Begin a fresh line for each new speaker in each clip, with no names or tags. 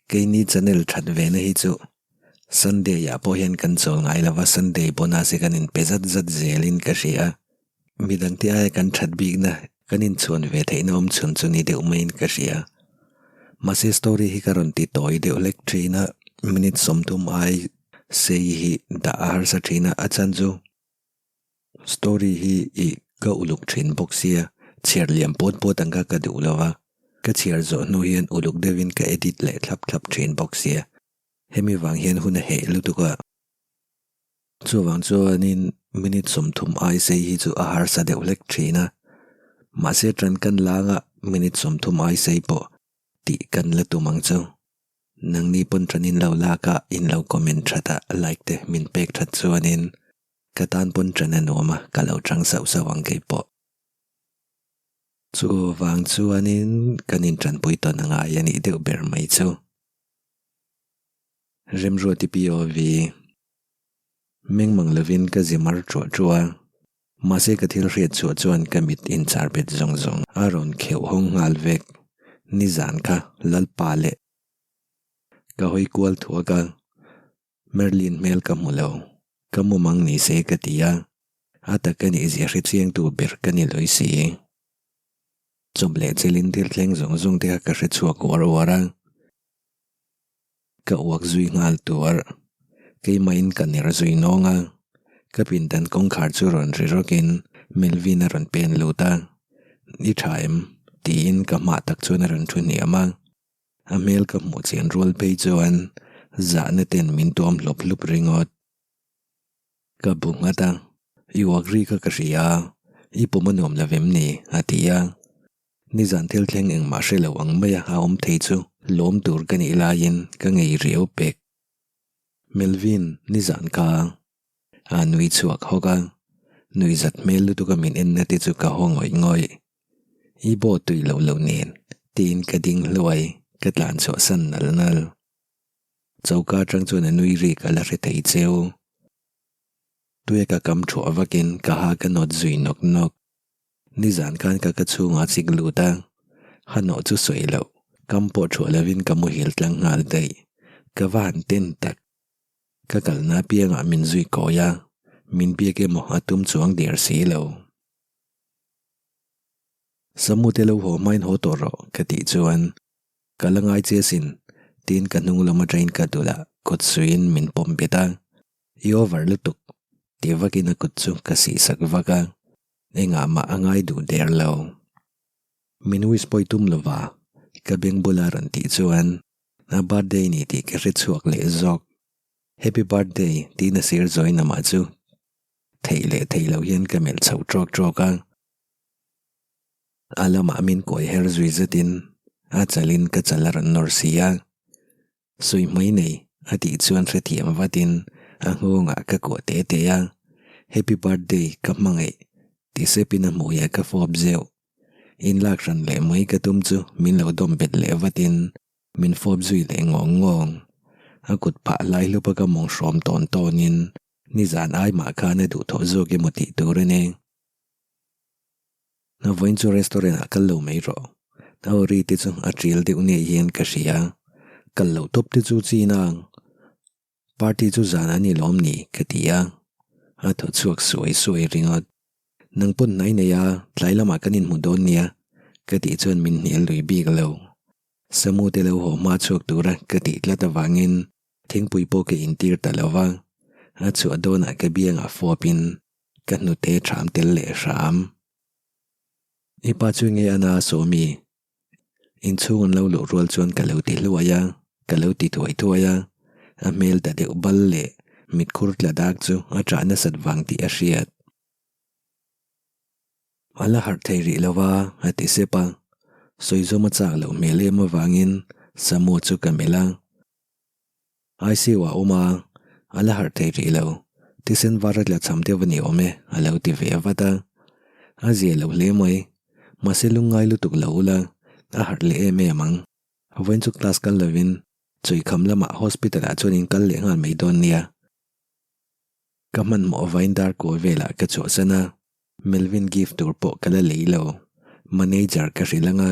Keini channel that ve na hi chu Sunday ah pawh hian kan chawl ngai lova Sunday bonus hi kan inpe zat zat zelin ka hria. Midang te aia kan that bikna kan inchhuan ve theihna awm chhun chu ni deuh maiin ka hria. Mahse story hi ka rawn ti tawi deuh hlek thin a, minute 30 ai sei hi dah a harsa thin a, a chan chu story hi i ka uluk thin bawk sia, chhiar liam pawt pawt ang kha ka duh lo va, ka chhiar zawh hnu hian uluk deuhin ka edit leh thlap thlap thin bawk sia, hemi vang hian hun a heh lutuk a. Chuvang chuanin minute 30 ai sei hi chu a harsa deuh hlek thin a, mahse tan kan langa minute 30 ai sei pawh tih kan la tum ang chu. Nangni pawn tan in lo lak a, in lo comment that a, like te min pek that chuanin ka tan pawn tan a nuam a, ka lo chang sauh sauh ang kei pawh. Chuvang chuanin kan intanpui tawn a ngai a nih deuh ber mai chu. Remruati POV. Mengmang lovin ka zi mar ṭuah ṭuah a, mahse ka thil hriat chhuah chuan ka mit inchar bet zawng zawng a rawn kheuh hawng nghal vek. Nizan kha Lalpa leh ka hawi kual thuak a, Merlin hmel ka hmu lo, ka mumang ni se ka ti a, a tak a nih zia hre chiangtu ber ka ni lawi si. Chawp leh chelin thil thleng zawng zawng te kha ka hre chhuak uar uar a. Ka uak zui nghal tuar. Keimahin ka ner zui nawng a. Ka pindan kawngkhar chu rawn ri rawkin Melvin a rawn pen lut a. I tha em? tiin ka hmah tak chuan a rawn thu hniam a. A hmel ka hmuh chian rual phei chuan zahna ten min tuam hlawp hlup ringawt. Ka bu nghat a, I uak ri kha ka hria a, i pum a nuam lo em ni? a ti a. Nizan thil thleng engmah hre lo ang maia a awm thei chu lawm tur ka nih laiin ka ngei riau pek. Melvin, nizan ka a nui chhuak hawk a, nui zat hmel lutuk a min enna te chu ka haw ngawih ngawih. I baw tui lo lo nen tiin ka ding hluai, ka tlan chhuah san nal nal. Choka atang chuan a nui ri ka la hre thei cheu. Tuia ka kam thuah vakin ka ha ka nawt zui nawk nawk. Nizan khan ka ka chhungah chik lut a, Hanawh chu sawi loh, kam pawh thuah lovin ka muhil tlang nghal daih. Ka va han ten tak. Ka kalna apiangah min zui kawi a, min biak emaw a tum chuang der si lo. Samute lo haw hmain haw tawh rawh ka tih chuan ka la ngai che asin tiin ka hnung lam atangin ka dul ah kut suiin min pawm bet a, I over lutuk ti vakin a kut chu ka sihsak vak a. Engah mah a ngai duh der lo. Min wish pawi tum lova ka beng bula rawn tih chuan a birthday ni tih ka hre chhuak leh zawk. Happy birthday tiin a sir zawi namah chu theih leh theih loh hian ka melh chho trawk trawk a. A lamah min kuai her zui zetin a chalin ka chal a rawn nawr si a. Sawi hmai nei a tih chuan hrethiam vatin a nghawngah ka kuah te te a, Happy birthday ka hmangaih ti sepin a hmuiah ka fawp zeuh. Inlak hran leh mai ka tum chu min lo dawm bet leh vatin min fawp zui leh ngawng ngawng. A kut phah lai hlupa ka mawng hrawm tawn tawnin nizan ai mah khan a duhthawh zawk emaw tih tur a ni. A vawiin chu restaurant ah kal lo mai rawh. A aw ri te chu a ṭial deuh ngei hian ka hria. Kal loh tawp te chu chin ang. Party chu zan a ni lawm ni ka ti a. A thaw chhuak suai suai ringawt. Nang pawn hnai nei a, tlai lamah kan inhmu dawn nia ka tih chuan min hnial lui bik lo. Samu te lo haw hma chhuak tura ka tih tlat avangin thingpui pawh ka intir ta lo va. A chhuah dawnah ka biangah fawpin Ka hnute ṭham tel leh hram. I pa chu nge a na a sawmi? Inchhung an lo luh rual chuan ka lo ti hluai a, ka lo ti thuai thuai a. A hmel ta deuh bal leh mitkhur tla dak chu a ṭah nasat vang tih a hriat. A la harh thei rih lo va, a ti sep a. Sawizawm a chak loh hmel em avangin Samu chu ka melh a. ICU ah awm a, a la harh thei rih lo. Thisen var a tla cham deuh a ni awm e, a lo ti ve vat a. A zia lo hle mai. Mahse lungngai lutuk lo ula, a harh leh em em ang. Vawiin chu class kal lovin Chuikham lamah hospital ah chuan in kal leh nghal mai dawn nia. Ka hmanhmawh vain dar kual velah ka chhuahsan a, Melvin gift tur pawh ka la lei lo. Manager ka hrilh ang a,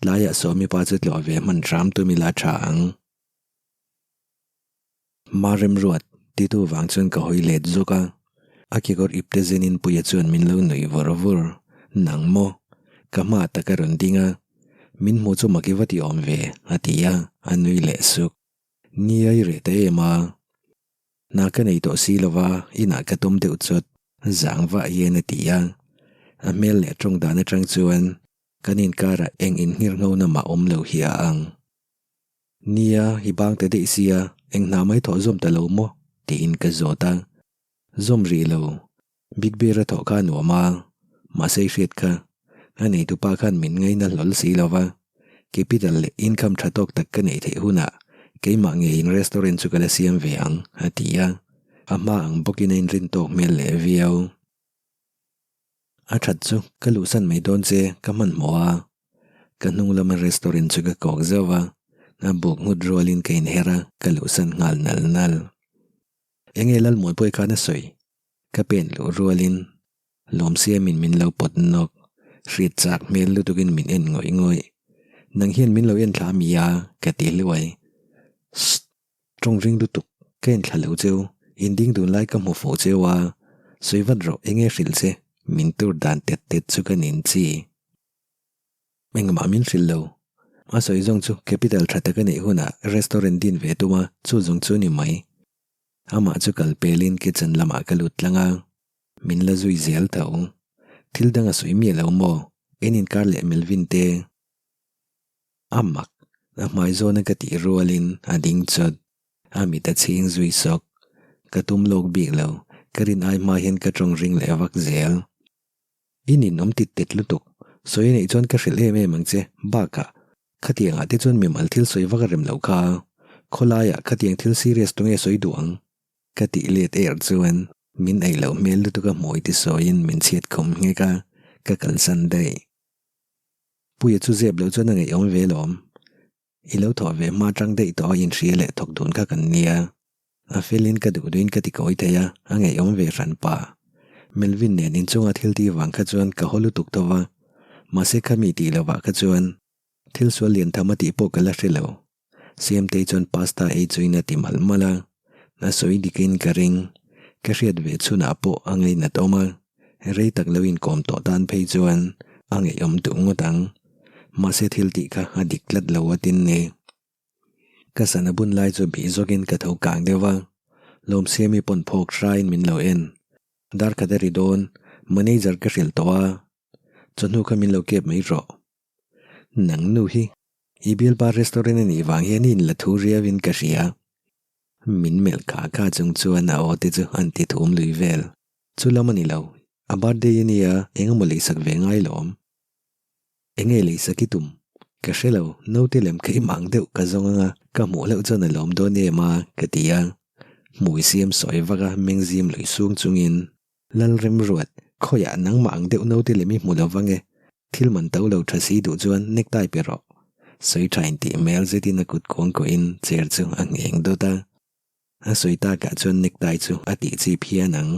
tlaiah Sawmi pa chu tlawh ve hman hram tum ila tha ang. Maremruat, titu vang chuan ka hawi let zawk a. A kekawr ipte zenin Puia chuan min lo nuih vur vur. Nang maw? Ka hma tak a rawn ding a. Min hmu chu mak i va ti awm ve, a ti a, a nui leh suk. Nia i reh ta em a? Hna ka nei tawh si lo va, inah ka tum deuh chawt, zang vah hian a ti a. A hmel leh tawng dan atang chuan kan inkarah eng inngirngho na mah awm lo hi a ang. Nia, i bang ta daih sia, eng hna mai thawh zawm ta lo maw? tiin ka zawt a. Zawm rih lo, Big Bear a thawh kha a nuam a, mahse i hriat kha, a neitupa khan min ngaina hlawl si lo va, capital leh income tha tawk tak ka neih theih hunah keimah ngeiin restaurant chu ka la siam ve ang, a ti a, a hma ang bawkin a inrin tawk hmel leh viau. A that chu ka luhsan mai dawn che ka hmanhmawh a, ka hnung lama restaurant chu ka kawk zauh a, a buk nghut rualin ka inher a, ka luhsan nghal nal nal. Enge Lalmuanpuii khan a sawi? Ka pen luh rualin Lawmsiamin min lo pawt nawk, hriat chak hmel lutukin min en ngawih ngawih. Nang hian min lo en thla mi a? ka ti hluai. Sst! Tawng ring lutuk, ka en thla lo cheu, in ding dun lai ka hmu fuh cheu a, sawi vat rawh enge hrilh che, min tur dan tet tet chu ka nin chi. Engmah min hrilh lo. A sawi zawng chu capital tha tak a neih hunah restaurant din ve tum a, chu zawng chu ni mai. Amah chu kal pelin kitchen lamah ka lut tlang a, min la zui zel tho. Thil dang a sawi miah lo maw? En inkar leh Melvin te. A mak, a hmai zawna ka tih rualin a ding chawt. A mit a chhing zui sawk. Ka tum lawk bik lo, ka rin ai hma hian ka tawng ring leh vak zel. I ninawm tit tet lutuk, sawi neih chuan ka hrilh em em ang che, bakah khatiangah te chuan mimal thil sawi vak a rem loh kha, khawlaiah khatiang thil serious tunge sawi duh ang? Ka tih let er chuan min ei loh hmel lutuk a hmui ti sawiin min chhiat khum nghek a, ka kalsan daih. Puia chu zep loh chuan a ngaihawm ve lawm. I lo thawh ve hma tang daih tawh a inhria leh thawk dun kha kan nia. A felin ka duh duhin ka ti kawi thei a, a ngaihawm ve hran pa. Melvin nen inchunga thil ti vang kha chuan ka haw lutuk tho va, mahse kha mi tih lovah kha chuan thil sual lian tham a tih pawh ka la hre lo. Siamtei chuan pasta ei chuin a ti malh malh a, a sawi dikin ka ring. Ka hriat ve chhunah pawh a ngainat awm a, Rei tak lo inkawm tawh tan phei chuan a ngaihawm duh ngawt ang. Mahse thil tih kha a dik tlat lo a tin ni. Ka sana bun lai chu bih zawkin ka tho kang deuh a, Lawmsiami pawn phawk hraiin min lo en. Dar khat a ri dawn, manager ka hrilh tawh a, chawhnu kha min lo kep mai rawh. Nang nu hi i bialpa restaurant a nih vang hian i inla thu riauin ka hria. Min melh kha kha chung chuan a aw te chu an ti thum lui vel. Chu lam a ni lo, a birthday a nia, eng emaw leisak ve ngai lawm. Enge leisak i tum? Ka hre lo, naute lem kha i mang deuh ka zawng anga ka hmuh hlauh chuan a lawm dawn em a, ka ti a. Hmui siam sawi vak a meng zim lui sung chungin, Lalremruat, khawiah nangmah ang deuh naute lem i hmu lo vang e, thil man to lo tha si duh chuan necktie pe rawh. Sawi tha intih hmel zetin a kut kuangkuahin chair chu a ngheng dawt a. A sawi takah chuan necktie chu a tih chi phian ang.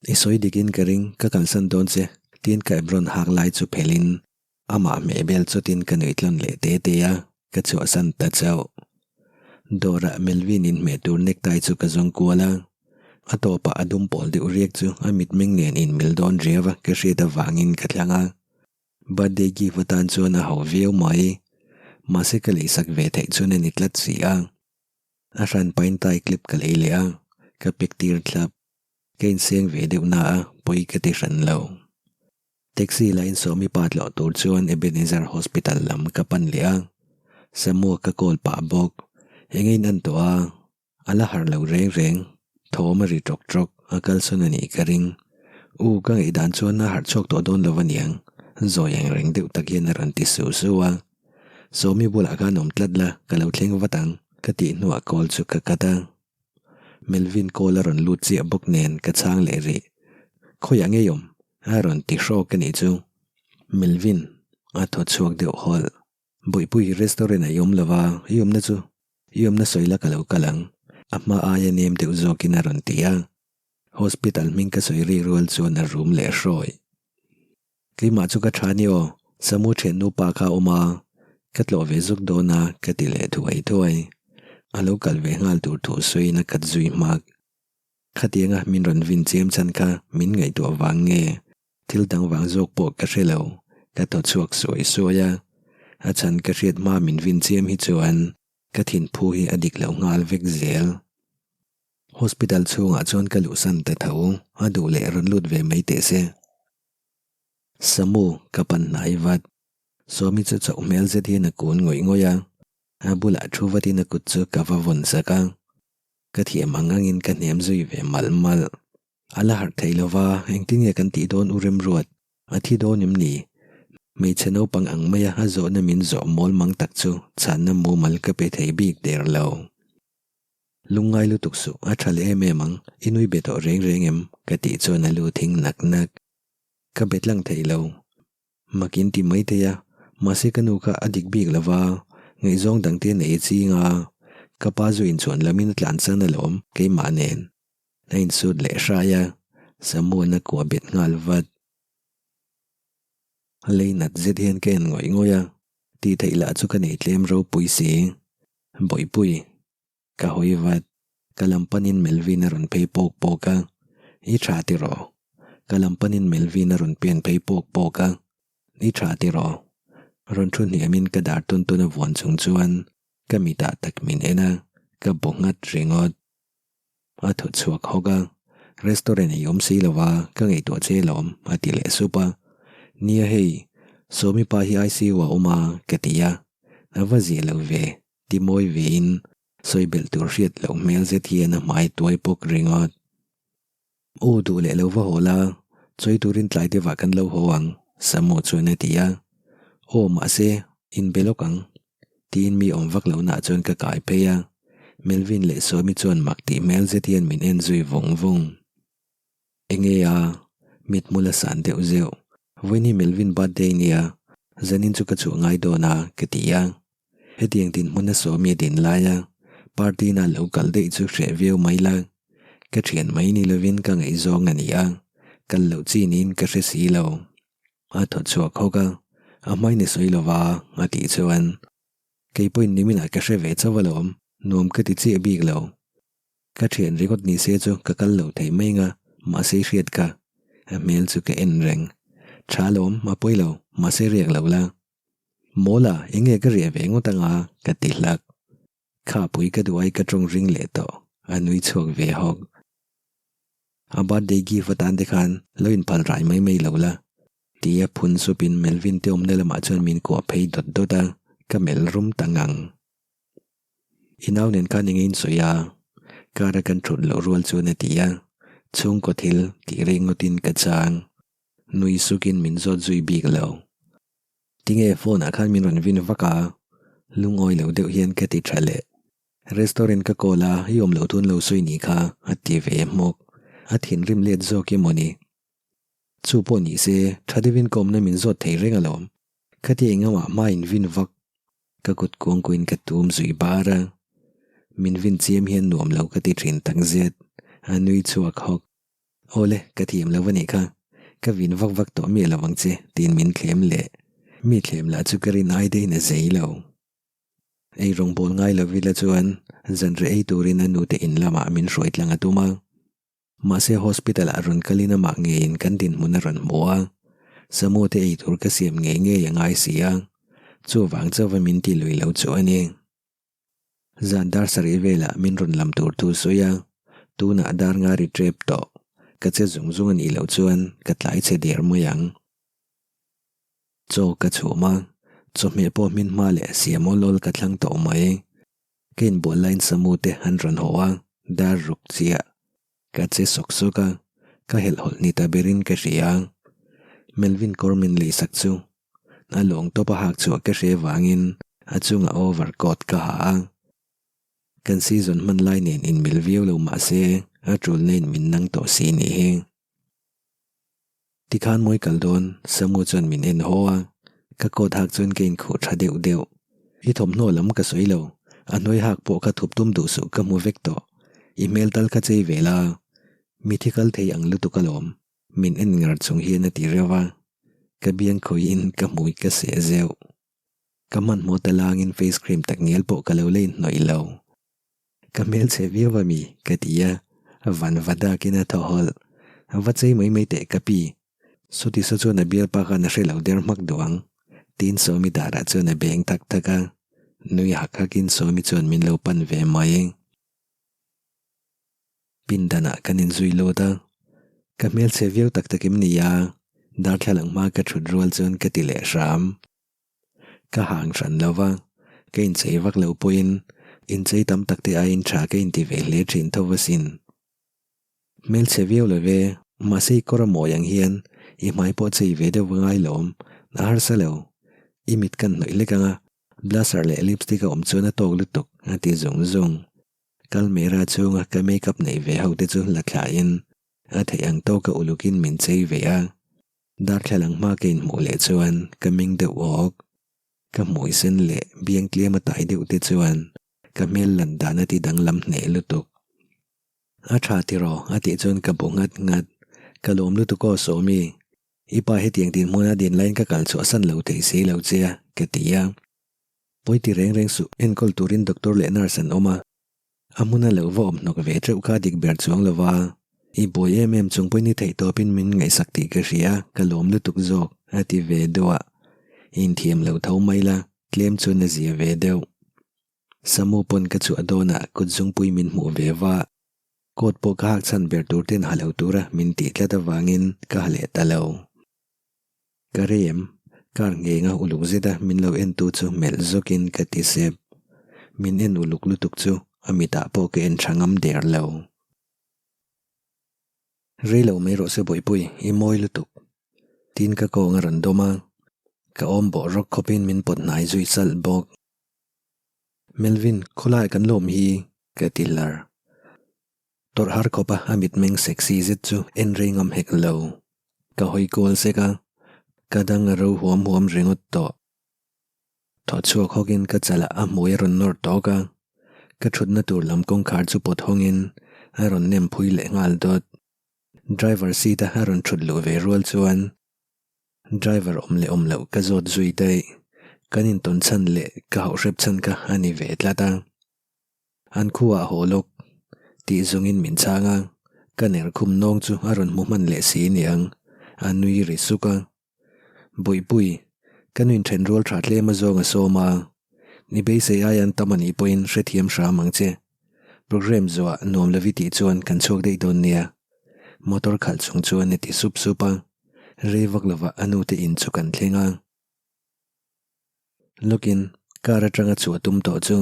I sawi dikin ka ring, ka kalsan dawn che, tiin ka apron hak lai chu phelhin amah hmeh bel chawtin ka nuih tlawn leh te te a, ka chhuahsan ta chauh. Dawrah Melvin in hmeh tur necktie chu ka zawng kual a, a tawpah a dum pawl deuh riak chu a mitmeng nen inmil dawn riau a ka hriat avangin ka thlang a. Birthday gift atan chuan a ho viau mai. Mahse ka leisak ve theih chuan a ni tlat si a. A hran pain tie clip ka lei leh a, ka pick tir thlap. Ka inseng ve deuh na a, pawi ka ti hran lo. Taxi la insawmi pa tlawh tur chuan Ebenezer Hospital lam ka pan leh a. Samuak ka call pah bawk. Eng in an tawh a, A la harh lo reng reng, thawm a ri ṭawk ṭawk, a kalsawn a nih ka ring. U, ka ngaihdan chuan a harh chhuak tawh dawn lo aniang, zawi ang reng deuh tak hian a rawn ti su su a. Sawmi bulah khan awm tlat la, ka lo thleng vat ang, ka tih hnuah call chu ka cut a. Melvin call a rawn lut chiah bawk nen ka chhang leh rih. Khawiah ngei awm? a rawn ti hrawk a nih chu. Melvin, a thaw chhuak deuh hawlh. Bawihpui restaurant ah i awm lova, i awmna chu i awmna sawi la ka lo kal ang, a hma aia nem deuh zawkin a rawn ti a. Hospital hming ka sawi ri rual chuan a rum leh hrawi. Keimah chu ka tha ni aw, Samu thiannu pa kha a awm a, ka tlawh ve zuk dawn a ka ti leh thuai thuai. A lo kal ve nghal tur thu sawiin a kat zui hmak. Khatianga min rawn vin chiam chhan kha min ngaihtuah vang nge thil dang vang zawk pawh ka hre lo, ka thaw chhuak suai suai a. A chhan ka hriat hma min vin chiam hi chuan ka thinphu hi a dik lo nghal vek zel. Hospital chhungah chuan ka luhsan ta tho, a duh leh rawn lut ve mai teh se. Samu, ka pan hnai vat. Sawmi chu chauh hmel zet hian a kun ngawih ngawih a, a bulah thu vatin a kut chu ka va vawn sak a. Ka thiam ang angin ka hnem zui ve malh malh. A la harh thei lova, engtin nge kan tih dawn u Remruat? A thi dawn em ni? Hmeichhe naupang ang maia a zawhna min zawh mawl mang tak chu chhanna mumal ka pe thei bik der lo. Lungngai lutuk suh, a tha leh em em ang, i nui be tawh reng reng em? ka tih chuan a lu thing nak nak. Ka be tlang thei lo. Mak in ti mai thei a, mahse ka nu kha a dik bik lo va, ngaihzawng dangte nei a ching a, ka pa zu inchhuan lamin a tlansan alawm keimah nen. A insut leh hrai a, Samuan a kuah bet nghal vat. A lei nat zet hian ka en ngawih ngawih a, tih theih lah chu ka nei tlem ropui si. Bawihpui, ka hawi vat. Ka lam panin Melvin a rawn phei pawk pawk a, I tha tiraw? Ka lam panin Melvin a rawn pen phei pawk pawk a, I tha tiraw? Rawn thu hniamin ka dar tun tun a vuan chung chuan ka mitah tak min en a, ka bu nghat ringawt. A thaw chhuak hawk a, Restaurant ei awm si lo va, ka ngaihtuah che lawm, a ti leh sup a. Nia hei, Sawmi pa hi ICU a awm a, ka ti a. A va zia lo ve, ti mawi vein sawi belh tur hriat loh hmel zet hian a hmai tuai pawk ringawt. Aw duh leh lo va haw la, chawi turin tlai deuhah kan lo haw ang, Samu chuan a ti a. Aw mahse, inbe lawk ang, Tiin mi awm vak lohnaah chuan ka kai phei a, Melvin leh Sawmi chuan mak tih hmel zet hian min en zui vung vung. Enge a? Mithmul a san deuh zeuh. Vawiin hi Melvin birthday nia, zanin chu ka chhuah ngai dawn a, ka ti a. Hetiang dinhmuna Sawmi a din laia party na lo kal daih chu hreh viau mai la, ka thian mai ni lovin ka ngaihzawng a ni a, kal loh chi niin ka hre si lo. A thaw chhuak hawk a, a hmai ni sawi lova a tih chuan, Kei pawhin niminah ka hre ve chauh alawm, nuam ka ti chiah bik lo. Ka thian ringawt ni se chu ka kal lo thei mai anga, mahse i hriat kha. A hmel chu ka en reng. Tha alawm, a pawi lo, mahse riak lo la. Mawla, enge ka riah ve ngawt anga? ka ti hlak. Kha pui ka duh ai ka tawng ring leh tawh, a nui chhuak ve hawk. A birthday gift atan te khan lo inphal rai mai mai lo la, tia phun supin Melvin te awmna lamah chuan min kuah phei dawt dawt a, ka melh rum ta ngang. I nau nen khan enge in sawi a? Car a kan thut loh rual chuan a ti a, chhungkaw thil tih reng ngawtin ka chang. Nui sukin min zawt zui bik lo. Tinge phone ah khan min rawn vin vak a? Lungawi lo deuh hian ka ti tha leh. Restaurant ka call a, i awm loh tun lo sawi ni kha, a ti ve hmawk. A thinrim let zawk emaw ni? Chu pawh ni se, tha deuhin ka awmna min zawt thei reng alawm. Khatia engamaah hma in vin vak. Ka kut kuangkuin ka tum zui bar a. Min vin chiam hian nuam lo ka ti thin takzet. A nui chhuak hawk. Awle, ka thiam lo a nih kha. Ka vin vak vak tawh miah lo ang che, tiin min thlem leh. Mi thlem lah chu ka rin ai deuhin a zei lo. Ei rawngbawl ngai lo ila chuan zanreh ei turin a nute in lamah min hruai tlang a tum a. Mahse hospital ah rawn kalin amah ngeiin kan dinhmun a rawn hmu a. Samu te ei tur ka siam ngei ngei a ngai si a. Chuvang chauva min ti lui lo chu a ni. Zan dar sarih velah min rawn lam tur thu sawi a, tunah dar nga ri tep tawh. Ka che zung zung a nih loh chuan ka tlai chhe der mai ang. Chaw ka chhum a, chawhmeh pawh hmin hma leh siam awl awl ka thlang tawh mai. Ka inbual laiin Samu te an rawn haw a, dar ruk chiah. Ka che sawk sawk a, ka helhhawlh ni ta berin ka hria. Melvin kawr min leisak chu A lawng tawp a hak chhuah ka hre vangin a chungah over coat ka ha a. Kan season hman lai nen inmil viau lo mah se a tulna in min nang tawh si nih hi. Tikhan mawi kal dawn Samu chuan min en haw a, ka coat hak chuan ka inkhuh tha deuh deuh. I thawmhnaw lam ka sawi lo, a hnuai hak pawh kha thup tum duh suh ka hmu vek tawh. I hmel tal kha chei ve la, mi thi kal thei ang lutuk alawm. Min en ngar chung hian a ti reuh a, ka biang khawihin ka hmui ka seh zeuh. Ka hmanhmawh ta langin face cream tak ngial pawh ka lo la inhnawih lo. Ka hmelchhe viau a mi? ka ti a, van va dakin a thaw hawlh. Va chei mai mai teh ka pi. Sawti saw chuan a bialpa khan a hre lo der hmak duh ang. Tiin Sawmi darah chuan a beng tak tak a, nui hak hakin Sawmi chuan min lo pan ve mai. Pindanah kan inzui lut a, ka hmelchhe viau tak tak em ni a? Darthlalang hma ka thut rual chuan ka ti leh hram. Ka hang hran lo va, ka inchei vak lo pawhin inchei tam tak te aiin tha ka inti ve hle thin tho asin. Hmelchhe viau lo ve, mahse i kawr a mawi ang hian i hmai pawh chei ve deuh va ngai lawm, a harsa lo. I mit kan hnawih lek ang a, blusher leh lipstick a awm chuan a tawk lutuk, a ti zung zung. Kalmera chhunga ka makeup neih ve ho te chu la thlain a theih ang tawka ulukin min chei ve a, darthlalang hma ka inhmuh leh chuan ka meng deuh awk. Ka hmui sen leh biang tlem a tai deuh te chuan ka hmel lan dan a ti danglam hneh lutuk. A tha tiraw a tih chuan ka bu nghat nghat. Ka lawm lutuk aw Sawmi, i pa hetiang dinhmuna din laiin ka kal chhuahsan lo thei si lo che a, ka ti a. Pawi ti reng reng suh, enkawl turin doctor leh nurse an awm a, a hmuna lo va awm hnawk ve teuh kha dik ber chuang lo va, i buai em em chung pawhin i theih tawpin min ngaihsak tih ka hria, ka lawm lutuk zawk, a ti ve deuh a, inthiam lo tho mai la, tlem chuan a zia ve deuh. Samu pawn ka chhuah dawnah kut zungpui min hmuh ve va, coat pawh ka hak chhan ber tur ten ha lo tura min tih tlat avangin ka ha leh ta lo. Ka rei em? Car nghenga uluk zeta min lo en tu chu melh zawkin ka ti sep. Min en uluk lutuk chu a mitah pawh ka en tha ngam der lo. Rei lo mai rawh se Bawihpui, i mawi lutuk. Tiin ka kawng a rawn dawm a, ka awm bawh rawk khawpin min pawt hnai zui salh bawk. Melvin, khawlai kan lawm hi, ka ti hlar. Tawrh har khawpa a mitmeng sexy zet chu en rei ngam hek lo. Ka hawi kual sek a, ka dang a ro huam huam ringawt tawh. Thaw chhuak hawkin ka chalah a hmui a rawn nawr tawk a, ka thutna tur lam kawngkhar chu pawt hawngin a rawn nem phui leh nghal dawt. Driver seat a a rawn thut luh ve rual chuan driver awm leh awm loh ka zawt zui daih. Kan intawn chhan leh ka hauh hrep chhan kha a ni ve tlat a. An khuaah haw lawk tih zawngin min chhang a, ka ner khum nawng chu a rawn hmu hman leh si niang, a nui ri suk a. Bawihpui, ka nuin then rual tha tlem a zawng a sawm a, ni beisei aia an tam a nih pawhin hrethiam hram ang che. Programme zuah nuam lovi tih chuan kan chhuak daih dawn nia. Motor khalh chung chuan a ti sup sup a, rei vak lovah a nute in chu kan thleng a. Lawkin car atanga chhuah tum tawh chu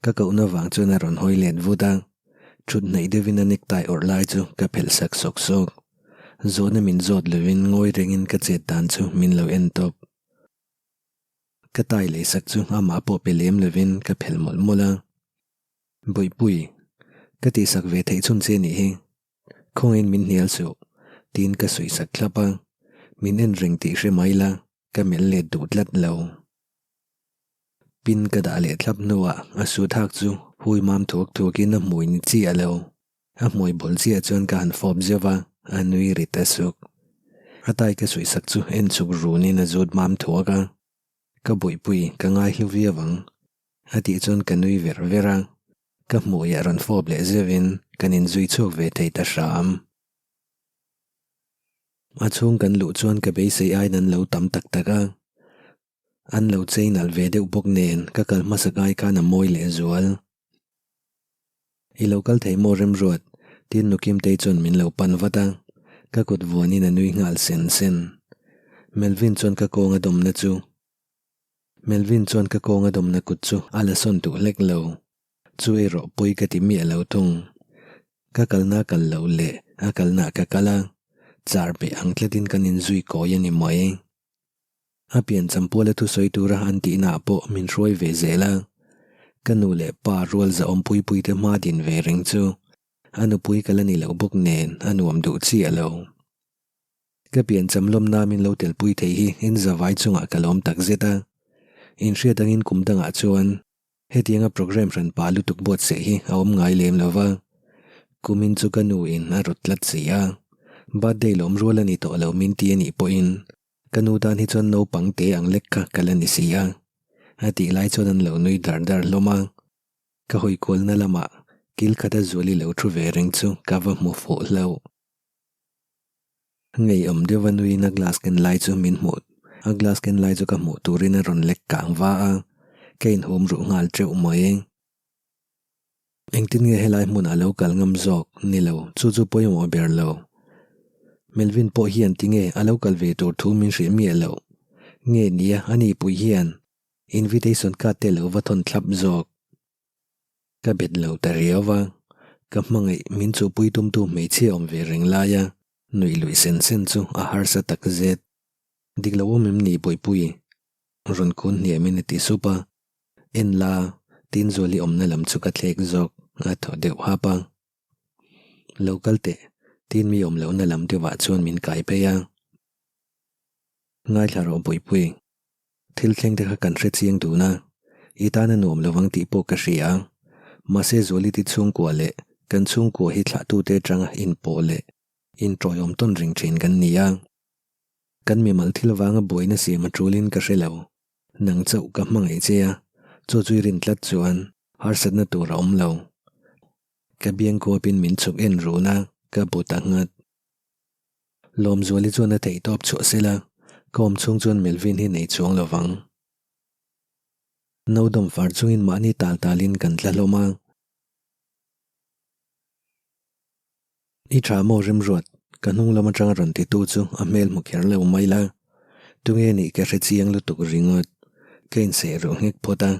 ka kohna vang chuan a rawn hawi let vut a, thut hnaih deuhin a necktie awrh lai chu ka phelh sak sawk sawk. Zawhna min zawt lovin ngawi rengin ka chet dan chu min lo en tawp. Ka tie lei sak chu amah pawh pe lem lovin ka phelh mawlh mawlh a. Bawihpui, ka tihsak ve theih chhun che nih hi. Khawngin min hnial suh, tiin ka suih sak thlap a, min en reng tih hre mai la, ka melh let duh tlat lo. Pin ka dah leh thlap hnuah a su thak chu hui mam thuak thuakin a hmui ni chiah lo. A hmui bawlh chiah chuan ka han fawp zeuh a, a nui ri ta suk. A tai ka suih sak chu en chuk runin a zut mam thuak a, ka buihpui ka ngai hlu viau ang, a tih chuan ka nui ver ver a. Ka hmuiah rawn fawp leh zeuhin kan inzui chhuak ve thei ta hram. A chhung kan luh chuan ka beisei aiin an lo tam tak tak a. An lo chei nalh ve deuh bawk nen ka kal hmasa kai khan a mawi leh zual. I lo kal thei maw Remruat? Tin nu Kimtei chuan min lo pan vat a, ka kut vuanin a nui nghal sen sen. Melvin chuan ka kawnga dawmna chu Melvin chuan ka kawnga dawmna kut chu a la sawn duh hlek lo. Chu erawh pawi ka ti miah lo thung. Ka kalna kal loh leh a kalna ka kal a, char beh ang tlatin kan inzui kawi a ni mai. A pian champuala thusawi tura an tihnaah pawh min hruai ve zel a, ka nu leh pa rual zahawm puipuite hma din ve reng chu a nupui ka la ni loh bawk nen a nuam duh chiah lo. Ka pian cham lawmna min lo telpui thei hi in zavai chungah ka lawm takzet a, inhriat angin kum dangah chuan Hetianga programme hran pah lutuk buatsaih hi a awm ngai lem lo va, kumin chu ka nu in a rawt tlat si a, birthday lawm rual a ni tawh lo min ti a nih pawhin ka nu tan hi chuan naupang te ang lek kha ka la ni si a, a tih lai chuan an lo nui dar dar hlawm a, ka hawi kualna lamah. Kil khata Zuali lo thu ve reng chu ka va hmu fuh hlauh. Ngeiawm deuha nuiin a glass ken lai chu min hmuh a glass ken lai chu ka hmuh turin a rawn lek kang va a, ka inhum ruh nghal teuh mai. Engtin nge helai hmunah lo kal ngam zawk? Ni lo, chu chu pawimawh ber lo. Melvin pawh hian tinge a lo kal ve tur thu min hrilh miah loh? Nge nia a ni pui hian invitation card te lo va thawn thlap zawk? Ka bet lo ta riau va, ka hmangaih min chuhpui tumtu hmeichhia awm ve reng laia nuih luih sen sen chu a harsa tak zet. Dik lo awm em ni Bawihpui? Rawn kun hniamin a ti sup a, En la, tin Zuali awmna lam chu ka thlek zawk a thaw deuh hap a. Lo kal teh, tin mi awm lohna lam deuhah chuan min kai phei a. Ngaithla rawh Bawihpui, thil thleng te kha kan hre chiang dun a, i tan a nuam lovang tih pawh ka hria a, mahse Zuali ti chhungkua leh kan chhungkua hi thlahtute atanga inpawh leh intawiawm tawn reng thin kan ni a. Kan mimal thil vanga buaina siam a tulin ka hre lo. Nang chauh ka hmangaih che a, chu chu i rin tlat chuan harsatna tur a awm lo. Ka biang kuapin min chhuk en run a, ka bu ta nghat. Lawmzuali chuan a theihtawp chhuah sela, ka awm chhung chuan Melvin hi nei chuang lo vang. No dawm far chungin mahni tal talin kan tla hlawm a. I tha maw Remruat, ka hnung lam atanga rawn titu chu a hmel hmu kher lo mai la. Tunge nih ka hre chiang lutuk ringawt. Ka inseh ruh nghek phawt a.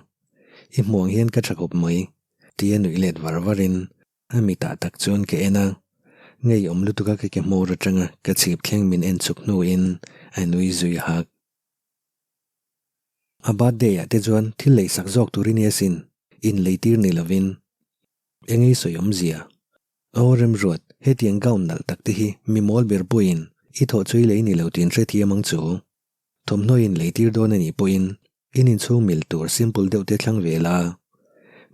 I hmuh ang hian ka tha khawp mai, tia nuih let var varin a mitah tak chuan ka en a. Ngeiawm lutuka ka ke hmawr atanga ka chhip thleng min en chuk hnuin a nui zui hak. A birthday ah te chuan thil leisak zawk tur i nia sin, inleitir ni lovin. Engei sawi awmzia? Aw Remruat, hetiang gown nalh tak te hi mi mawl ber pawhin i thawh chu i lei ni lo tiin hrethiam ang chu. Thawmhnaw in lei tir dawn a nih pawhin in inchhung mil tur simple deuh te thlang ve la.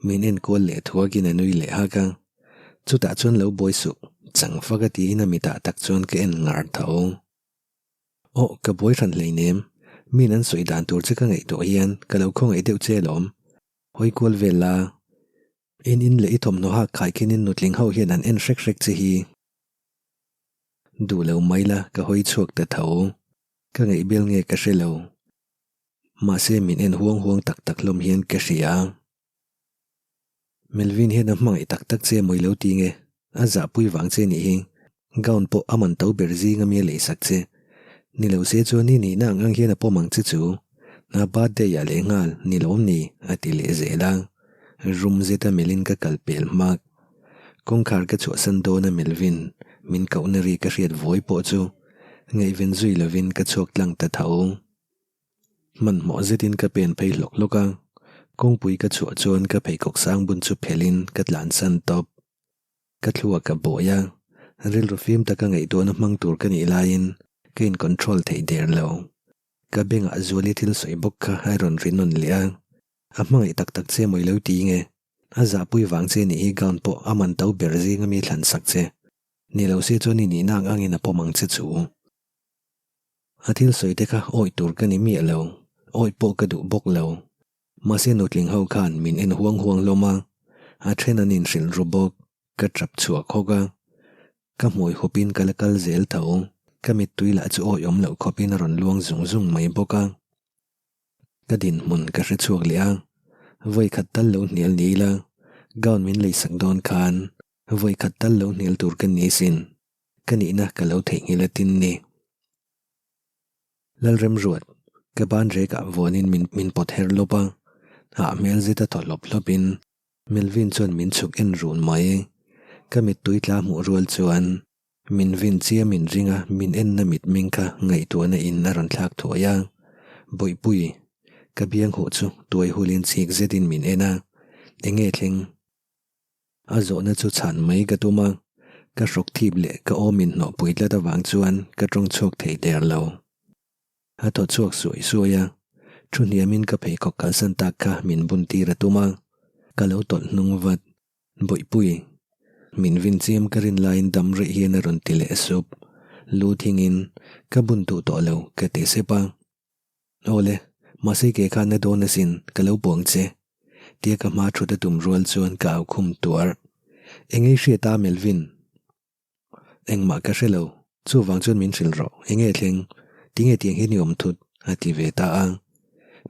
Min enkual leh thuakin a nui leh hak a. Chutah chuan lo buai suh, chang fak a tiin a mitah tak chuan ka en ngar tho. Aw, ka buai hran hleinem, min an sawi dan tur che ka ngaihtuah hian ka lo khawngaih deuh che alawm. Hawi kual vel la. In in leh i thawmhnaw hak khaikhinin nutling ho hian an en hrek hrek che hi. Duh lo mai la ka hawi chhuak ta tho. Ka ngaihbel nge ka hre lo. Mahse min en huang huang tak tak hlawm hian ka hria. Melvin hian a hmangaih tak tak che mawi lo ti nge. A zahpui vang che nih hi. Gown pawh a man to ber zing ami a leisak che. Ni lo se chuan i nihna ang ang hian a pawm ang che chu. A birthday ah leh nghal ni lawm ni a ti leh zel a. Rum zeta melhin ka kal pel hmak. Kawngkhar ka chhuahsan dawn a Melvin min kohna ri ka hriat vawi pawh chu ngaihven zui lovin ka chhuak tlang ta tho. Hmanhmawh zetin ka pen phei hlawk hlawk a. Kawngpui ka chhuah chuan ka pheikhawk sang bun chu phelhin ka tlansan tawp. Ka thluak a bawi a, rilru fim taka ngaihtuahna hmang tur ka nih laiin ka in control theih der lo. Ka bengah Zuali thil sawi bawk kha a rawn ri nawn leh a, a hmangaih tak tak che mawi lo ti nge? A zahpui vang che nih hi gown pawh a man to ber zing ami thlan sak che. Ni lo se chuan i nihna ang angin a pawm ang che chu. A thil sawi te kha awih tur ka ni miah lo, awih pawh ka duh bawk lo. Mahse nutling ho khan min en huang huang hlawm a, a then an inhrilh ru bawk, ka tap chhuak hawk a. Ka hmui hupin ka la kal zel tho, ka mittui lah chu awih awm loh khawpin a rawn luang zung zung mai bawk a. Ka dinhmun ka hre chhuak leh a, vawi khat tal lo hnial ni ila, gown min leisak dawn khan vawi khat tal lo hnial tur ka ni sin, ka nihna ka lo theihnghilh a tin ni. Lalremruat, ka ban rekah vuanin min min pawt her lawp a, hah hmel zeta thaw hlawp hlawpin Melvin chuan min chhuk en run mai. Ka mittui tla hmuh rual chuan min vin chiam in ring a, min enna mitmeng kha ngaihtuahna in a rawn thlak thuai a. Bawihpui, ka biang huh chu tuai hulin chik zetin min en a, enge thleng? A zawhna chu chhan mai ka tum a, ka hrawk thip leh ka awm inhnawh pui tlat avang chuan ka tawng chhuak thei der lo. A thaw chhuak suai suai a, thu hniamin ka pheikhawk kalsan tak kha min bun tir a tum a, ka lo tawlh hnung vat. Bawihpui, min vin chiam ka rin laiin dam rih hian a rawn ti leh sup. Lu thingin, ka bun duh tawh lo ka ti sep a. Awle, mahse ke khan a dawn asin, ka lo buang che. Tia ka hma thut a tum rual chuan ka au khum tuar. Enge i hriat a Melvin? Engmah ka hre lo, chuvang chuan min hrilh rawh, enge thleng? Tinge tiang hian i awm thut? a ti ve ta a.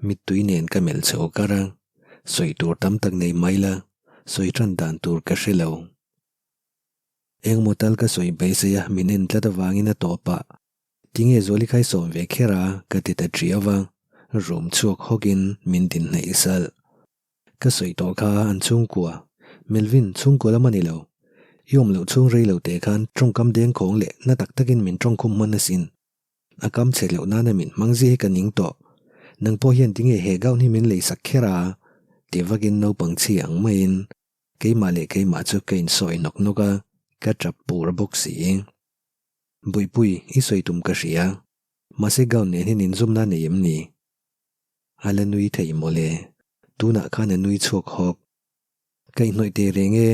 Mittui nen ka melh chho kar a, sawi tur tam tak nei mai la, sawi tan dan tur ka hre lo. Engmaw tal ka sawi beisei a min en tlat avangin a tawp a, tinge Zuali kha i sawm ve kher a? ka ti ta ṭiau a, rum chhuak hawkin min din hnaih salh. Ka sawi tawh kha an chhungkua, Melvin chhungkua lam a ni lo. I awm loh chhung rei lo teh khan tawngkam dengkhawng leh na tak takin min tawngkhum hman asin. A kam chhe loh nana min hmang zia hi ka ning tawh. Nang pawh hian tinge he gown hi min lei sak kher a? ti vakin naupang chhi ang maiin keimah leh keimah chu ka insawi nawk nawk a, ka tap pur bawk si. Buipui, i sawi tum ka hria. Mahse gown nen hian inzumna nei em ni? A la nui thei mawle, tunah khan a nui chhuak hawk. Ka inhnawih teh reng e,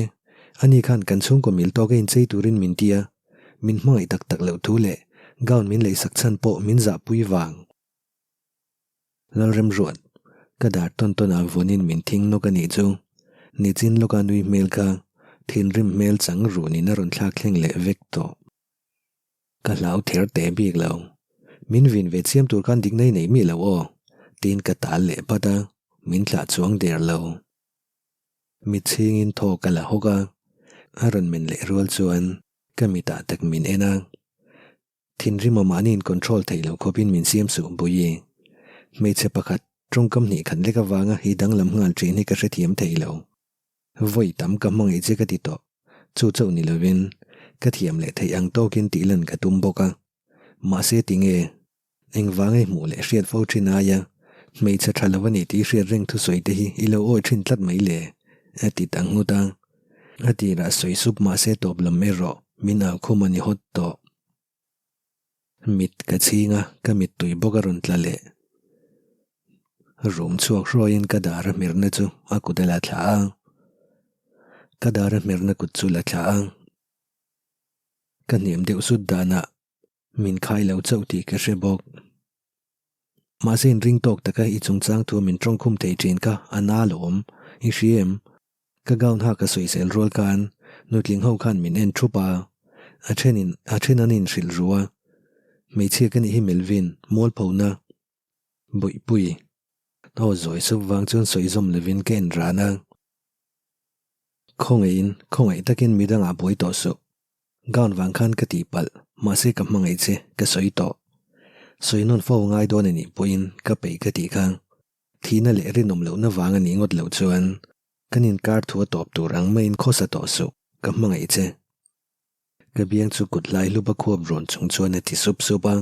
ani khan kan chhungkaw mil tawk a inchei turin min ti a, min hmangaih tak tak loh thu leh gown min leisak chhan pawh min zahpui vang. Lalremruat, ka dar tawn tawn ah vawnin min thing nawk a nih chu, nichin lawka nui hmel kha thinrim hmel chang runin a rawn thlak thleng leh vek tawh. Ka hlau ther teh bik lo. Min vin ve chiam tur khan dikna i nei mi lo aw, tiin ka tal leh pat a, min thlah chuang der lo. Mit chhingin thaw ka la hawk a, a rawn men leh rual chuan ka mitah tak min en a. Thinrim a mahni in control theih loh khawpin min siam suh Buyi. Hmeichhe pakhat tawngkam hnih khat lek avanga i danglam nghal thin hi ka hrethiam thei lo. Vawi tam ka hmangaih che ka ti tawh. Chu chauh ni lovin ka thiam leh theih ang tawkin tih lan ka tum bawk a. Mahse tinge engvanga i hmuh leh hriat fo thin aia hmeichhe tha lo a ni tih hriat reng thusawi te hi i lo awi thin tlat mai le? a ti ta nghut a. A tirah sawi sup mahse tawp lam erawh min au khum a ni hawt tawh. Mit ka chhing a, ka mittui bawk a rawn tla leh. Rum chhuak hruaiin ka dar a hmerna chu a kut a la thla a. Ka dar a hmerna kut chu la thla a. Ka hniam deuh sut danah min khai lo chauh tih ka hre bawk. Mahse inring tawk taka i chungchang thu min tawngkhum thei thin kha a na lawm, i hria em? Ka gown ha ka sawisel rual khan nutling ho khan min en thup a, a thenin a then an inhrilh ru a, hmeichhia ka nih hi Melvin, mualphona Bawihpui. Aw zawi sup vang chuan sawi zawm lovin ka en ran a. Khawngaihin, khawngaih takin midangah buai tawh suh. Gown vang khan ka tihpalh, mahse ka hmangaih che, ka sawi tawh. Sawi nawn fo ngai dawn a nih pawhin ka peih ka tih kha. Thihna leh rinawm lohna vang a nih ngawt loh chuan kan inkar thu a tawp tur ang maiin khawsa tawh suh, ka hmangaih che. Ka biang chu kut lai hlup a khuap rawn chung chuan a ti sup sup a.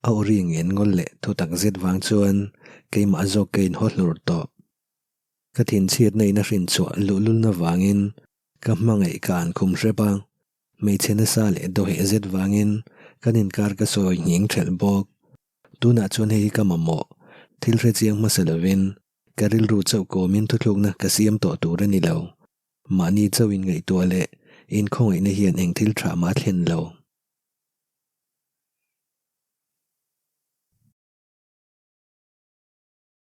A aw ri ngen ngawl leh thutak zet vang chuan keimah zawk ka inhaw hlur tawh. Ka thinchhiatna in a hrinchhuah luhlulna vangin Ka hmangaih ka an khum hrep a, hmeichhe nasa leh dawheh zet vangin kan inkar ka sawi nghing thelh bawk. Tunah chuan hei hi ka mamawh, thil hre chiang hmasa lovin ka rilru chauh kawmin thuthlukna ka siam tawh tur a ni lo. Mahni chauh inngaihtuah leh inkhawngaihna hian eng thil tha mah a thlen lo.